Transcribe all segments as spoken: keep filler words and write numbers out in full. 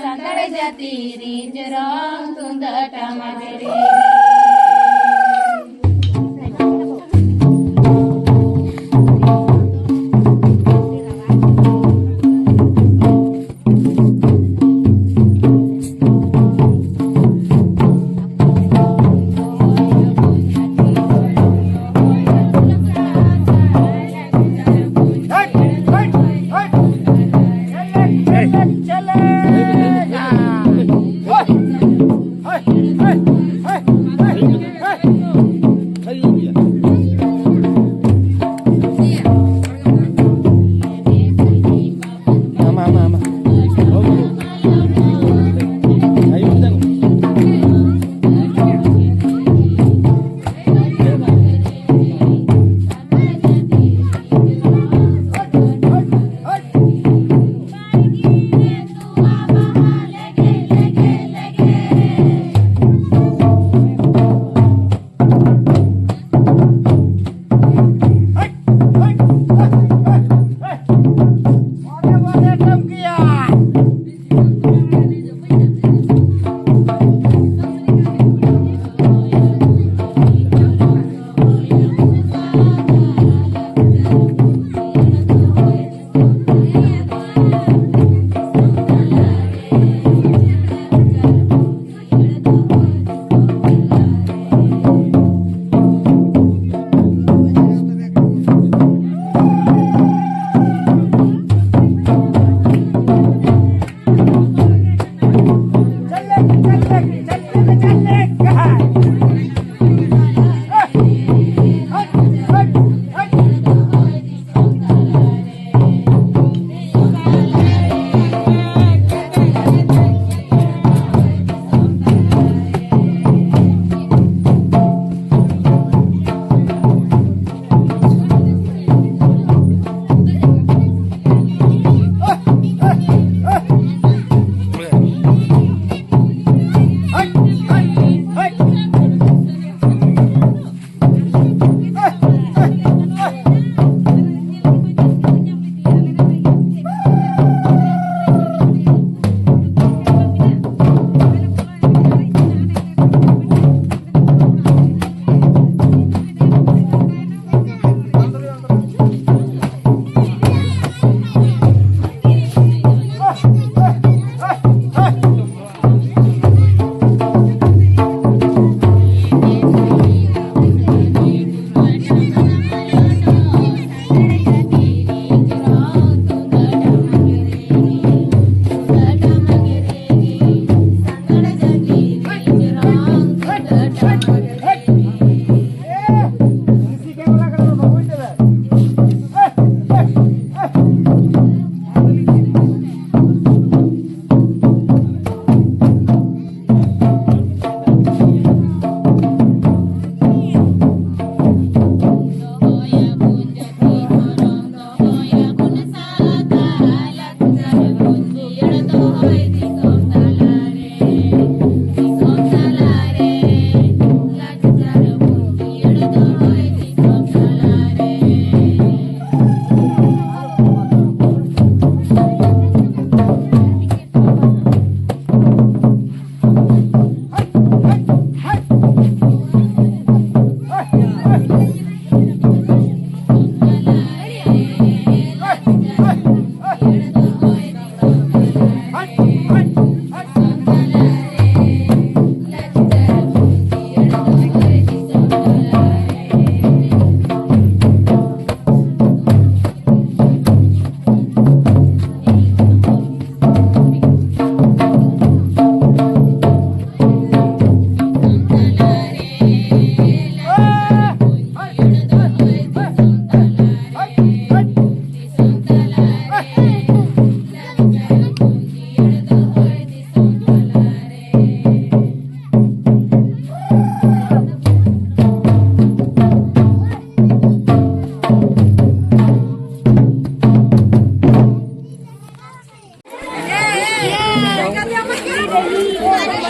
ᱥᱟᱱᱛᱟᱲ ᱡᱟᱹᱛᱤ ᱨᱤᱱ ᱡᱚᱨᱚᱢ ᱛᱩᱢᱫᱟᱜ ᱴᱟᱢᱟᱠ ᱨᱮ᱾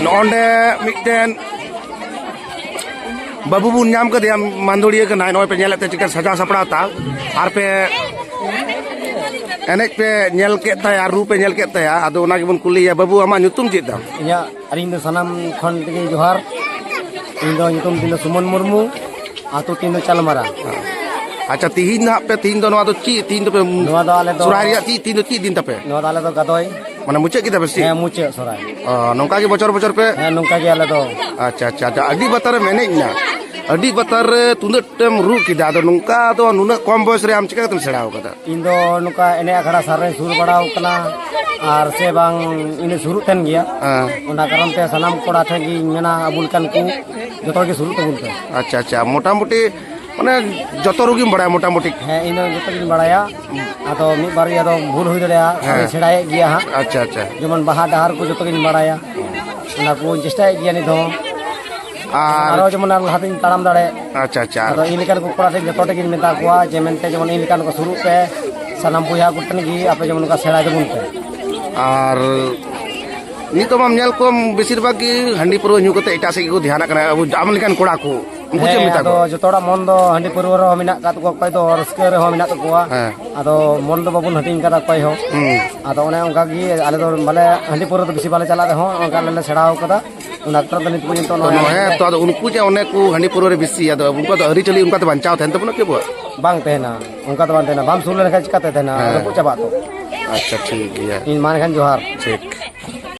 ᱱᱚᱜᱼᱚᱸᱰᱮ ᱢᱤᱫᱴᱮᱱ ᱵᱟᱹᱵᱩ ᱵᱚᱱ ᱧᱟᱢ ᱠᱟᱫᱮᱭᱟ, ᱢᱟᱱᱫᱳᱲᱤᱭᱟᱹ ᱠᱟᱱᱟᱭ᱾ ᱱᱚᱜᱼᱚᱭ ᱯᱮ ᱧᱮᱞᱮᱫ ᱛᱮ ᱪᱮᱫᱠᱟ ᱥᱟᱡᱟᱣ ᱥᱟᱯᱲᱟᱣ ᱛᱟᱣ, ᱟᱨ ᱯᱮ ᱮᱱᱮᱡ ᱯᱮ ᱧᱮᱞ ᱠᱮᱫ ᱛᱟᱭᱟ, ᱨᱩ ᱯᱮ ᱧᱮᱞ ᱠᱮᱫ ᱛᱟᱭᱟ᱾ ᱟᱫᱚ ᱚᱱᱟ ᱜᱮᱵᱚᱱ ᱠᱩᱞᱤᱭᱮᱭᱟ, ᱵᱟᱹᱵᱩ, ᱟᱢᱟᱜ ᱧᱩᱛᱩᱢ ᱪᱮᱫ ᱛᱟᱢ? ᱤᱧᱟᱹᱜ, ᱟᱹᱞᱤᱧ ᱫᱚ ᱥᱟᱱᱟᱢ ᱠᱷᱚᱱ ᱛᱮᱜᱮ ᱡᱚᱦᱟᱨ᱾ ᱤᱧ ᱫᱚ ᱧᱩᱛᱩᱢ ᱛᱤᱧ ᱫᱚ ᱥᱩᱢᱚᱱ ᱢᱩᱨᱢᱩ, ᱟᱹᱛᱩ ᱛᱤᱧ ᱫᱚ ᱪᱟᱞᱢᱟᱨᱟ᱾ ᱟᱪᱪᱷᱟ, ᱛᱤᱦᱤᱧ ᱱᱟᱦᱟᱜ ᱯᱮ, ᱛᱤᱦᱤᱧ ᱫᱚ ᱱᱚᱣᱟ ᱫᱚ ᱪᱮᱫ, ᱛᱤᱦᱤᱧ ᱫᱚᱯᱮ ᱱᱚᱣᱟ ᱫᱚ ᱟᱞᱮ ᱫᱚ ᱥᱚᱨᱦᱟᱭ ᱨᱮᱭᱟᱜ ᱪᱮᱫ, ᱛᱤᱦᱤᱧ ᱫᱚ ᱪᱮᱫ ᱫᱤᱱ ᱛᱟᱯᱮ? ᱱᱚᱣᱟ ᱫᱚ ᱟᱞᱮ ᱫᱚ ᱜᱟᱫᱚᱭ᱾ ᱢᱟᱱᱮ ᱢᱩᱪᱟᱹᱫ ᱠᱮᱫᱟ ᱯᱮ ᱥᱮ ᱪᱮᱫ? ᱦᱮᱸ, ᱢᱩᱪᱟᱹᱫ ᱥᱚᱨᱦᱟᱭ᱾ ᱚ, ᱱᱚᱝᱠᱟ ᱜᱮ ᱵᱚᱪᱷᱚᱨ ᱵᱚᱪᱷᱚᱨ ᱯᱮ? ᱦᱮᱸ, ᱱᱚᱝᱠᱟ ᱜᱮ ᱟᱞᱮ ᱫᱚ᱾ ᱟᱪᱪᱷᱟ, ᱟᱪᱪᱷᱟ, ᱟᱪᱪᱷᱟ, ᱟᱹᱰᱤ ᱵᱟᱛᱟᱨᱮᱢ ᱮᱱᱮᱡ ᱮᱱᱟ, ᱟᱹᱰᱤ ᱵᱟᱛᱟᱨ ᱨᱮ ᱛᱩᱢᱫᱟᱹᱜ ᱴᱮᱢ ᱨᱩ ᱠᱮᱫᱟ, ᱟᱫᱚ ᱱᱚᱝᱠᱟ ᱫᱚ ᱱᱩᱱᱟᱹᱜ ᱠᱚᱢ ᱵᱚᱭᱚᱥ ᱨᱮ ᱟᱢ ᱪᱤᱠᱟ ᱠᱟᱛᱮᱢ ᱥᱮᱬᱟ ᱟᱠᱟᱫᱟ? ᱤᱧ ᱫᱚ ᱱᱚᱝᱠᱟ ᱮᱱᱮᱡ ᱟᱠᱷᱲᱟ ᱥᱟᱨ ᱨᱮᱧ ᱥᱩᱨ ᱵᱟᱲᱟᱣ ᱠᱟᱱᱟ, ᱟᱨ ᱥᱮ ᱵᱟᱝ ᱤᱧ ᱥᱩᱨᱩᱜ ᱛᱟᱦᱮᱱ ᱜᱮᱭᱟ᱾ ᱦᱮᱸ᱾ ᱚᱱᱟ ᱠᱟᱨᱚᱱ ᱛᱮ ᱥᱟᱱᱟᱢ ᱠᱚᱲᱟ ᱴᱷᱮᱱ ᱜᱤᱧ ᱢᱮᱱᱟ, ᱟᱵᱚ ᱞᱮᱠᱟᱱ ᱠᱚ ᱡᱚᱛᱚ ᱜᱮ ᱥᱩᱨᱩᱜ ᱛᱟᱵᱚᱱ ᱯᱮ᱾ ᱟᱪᱪᱷᱟ, ᱟᱪᱪᱷᱟ, ᱢᱚᱴᱟᱢᱩᱴᱤ ᱢᱟᱱᱮ ᱡᱚᱛᱚ ᱨᱩᱜᱤᱢ ᱵᱟᱲᱟᱭᱟ ᱢᱚᱴᱟᱢᱩᱴᱤ? ᱦᱮᱸ, ᱤᱧ ᱫᱚ ᱡᱚᱛᱚ ᱜᱤᱧ ᱵᱟᱲᱟᱭᱟ᱾ ᱟᱫᱚ ᱢᱤᱫ ᱵᱟᱨᱭᱟ ᱫᱚ ᱵᱷᱩᱞ ᱦᱩᱭ ᱫᱟᱲᱮᱭᱟᱜᱼᱟ, ᱦᱮᱸ᱾ ᱟᱫᱚᱧ ᱥᱮᱬᱟᱭᱮᱫ ᱜᱮᱭᱟ ᱦᱟᱸᱜ᱾ ᱟᱪᱪᱷᱟ, ᱟᱪᱪᱷᱟ᱾ ᱡᱮᱢᱚᱱ ᱵᱟᱦᱟ ᱰᱟᱦᱟᱨ ᱠᱚ ᱡᱚᱛᱚ ᱜᱤᱧ ᱵᱟᱲᱟᱭᱟ, ᱚᱱᱟ ᱠᱚᱧ ᱪᱮᱥᱴᱟᱭᱮᱫ ᱜᱮᱭᱟ ᱱᱤᱛ ᱦᱚᱸ᱾ ᱟᱨ ᱟᱨᱚ ᱡᱮᱢᱚᱱ ᱟᱨ ᱞᱟᱦᱟᱛᱤᱧ ᱛᱟᱲᱟᱢ ᱫᱟᱲᱮ᱾ ᱟᱪᱪᱷᱟ, ᱟᱪᱪᱷᱟ᱾ ᱟᱫᱚ ᱤᱧ ᱞᱮᱠᱟᱱ ᱠᱚ ᱠᱚᱲᱟ ᱴᱷᱮᱱ ᱡᱚᱛᱚ ᱴᱷᱮᱱ ᱜᱤᱧ ᱢᱮᱛᱟ ᱠᱚᱣᱟ ᱡᱮ ᱢᱮᱱᱛᱮ ᱡᱮᱢᱚᱱ ᱤᱧ ᱞᱮᱠᱟᱱ ᱠᱚ ᱥᱩᱨᱩᱜ ᱯᱮ, ᱥᱟᱱᱟᱢ ᱵᱚᱭᱦᱟ ᱠᱚ ᱴᱷᱮᱱ ᱜᱮ ᱟᱯᱮ ᱡᱮᱢᱚᱱ ᱚᱱᱠᱟ ᱥᱮᱬᱟ ᱛᱟᱵᱚᱱ ᱯᱮ᱾ ᱟᱨ ᱱᱤᱛᱚᱜ ᱢᱟᱢ ᱧᱮᱞ ᱠᱚᱢ ᱵᱮᱥᱤᱨ ᱵᱷᱟᱜᱽ ᱜᱮ ᱦᱟᱺᱰᱤ ᱯᱟᱹᱣᱨᱟᱹ ᱧᱩ ᱠᱟᱛᱮ ᱮᱴᱟᱜ ᱥᱮᱫ ᱜᱮᱠᱚ ᱫᱷᱮᱭᱟᱱᱟᱜ ᱠᱟᱱᱟ, ᱟᱵᱚ ᱟᱢ ᱞᱮᱠᱟᱱ ᱠᱚᱲᱟ ᱠᱚ, ᱩᱱᱠᱩ ᱪᱮᱫ ᱮᱢ ᱦᱮᱸ, ᱢᱮᱛᱟ ᱟᱫᱚ ᱠᱚᱣᱟ? ᱡᱚᱛᱚ ᱦᱚᱲᱟᱜ ᱢᱚᱱ ᱫᱚ ᱦᱟᱺᱰᱤ ᱯᱟᱹᱣᱨᱟᱹ ᱨᱮᱦᱚᱸ ᱢᱮᱱᱟᱜ ᱟᱠᱟᱫ ᱛᱟᱠᱚᱣᱟ, ᱚᱠᱚᱭ ᱫᱚ ᱨᱟᱹᱥᱠᱟᱹ ᱨᱮᱦᱚᱸ ᱢᱮᱱᱟᱜ ᱛᱟᱠᱚᱣᱟ᱾ ᱦᱮᱸ᱾ ᱟᱫᱚ ᱢᱚᱱ ᱫᱚ ᱵᱟᱵᱚᱱ ᱦᱟᱹᱴᱤᱧ ᱠᱟᱫᱟ ᱚᱠᱚᱭ ᱦᱚᱸ᱾ ᱦᱩᱸ᱾ ᱟᱫᱚ ᱚᱱᱮ ᱚᱱᱠᱟ ᱜᱮ ᱟᱞᱮ ᱫᱚ ᱵᱚᱞᱮ ᱦᱟᱺᱰᱤ ᱯᱟᱹᱣᱨᱟᱹ ᱫᱚ ᱵᱮᱥᱤ ᱵᱟᱞᱮ ᱪᱟᱞᱟᱜ ᱨᱮᱦᱚᱸ ᱚᱱᱠᱟ ᱟᱞᱮ ᱞᱮ ᱥᱮᱬᱟᱣ ᱠᱟᱫᱟ᱾ ᱚᱱᱟ ᱠᱟᱨᱚᱱ ᱛᱮ ᱱᱤᱛ ᱯᱚᱨᱡᱚᱱᱛᱚ ᱛᱚ ᱱᱚᱜᱼᱚᱭ ᱱᱚᱜᱼᱚᱭ ᱛᱚ ᱟᱫᱚ ᱩᱱᱠᱩ ᱡᱮ ᱚᱱᱮ ᱠᱚ ᱦᱟᱺᱰᱤ ᱯᱟᱹᱣᱨᱟᱹ ᱨᱮ ᱵᱮᱥᱤ, ᱟᱫᱚ ᱩᱱᱠᱩᱣᱟᱜ ᱫᱚ ᱟᱹᱨᱤᱪᱟᱹᱞᱤ ᱚᱱᱠᱟ ᱛᱮ ᱵᱟᱧᱪᱟᱣ ᱛᱟᱦᱮᱱ ᱛᱟᱵᱚᱱᱟ ᱠᱤ ᱟᱵᱚᱣᱟᱜ? ᱵᱟᱝ ᱛᱟᱦᱮᱱᱟ, ᱚᱱᱠᱟ ᱫᱚ ᱵᱟᱝ ᱛᱟᱦᱮᱱᱟ᱾ ᱵᱟᱢ ᱥᱩᱨ ᱞᱮᱱᱠᱷᱟᱱ ᱪᱤᱠᱟᱹᱛᱮ ᱛᱟᱦᱮᱱᱟ? ᱦᱮᱸ᱾ ᱨᱟᱹᱯᱩᱫ ᱪᱟᱵᱟᱜ ᱟᱛᱚ᱾ ᱟᱪᱪᱷᱟ, ᱴᱷᱤᱠ ᱜᱮᱭᱟ᱾ ᱤᱧ ᱢᱟ ᱮᱱᱠᱷᱟᱱ ᱡᱚᱦᱟᱨ᱾ ᱴᱷᱤᱠ᱾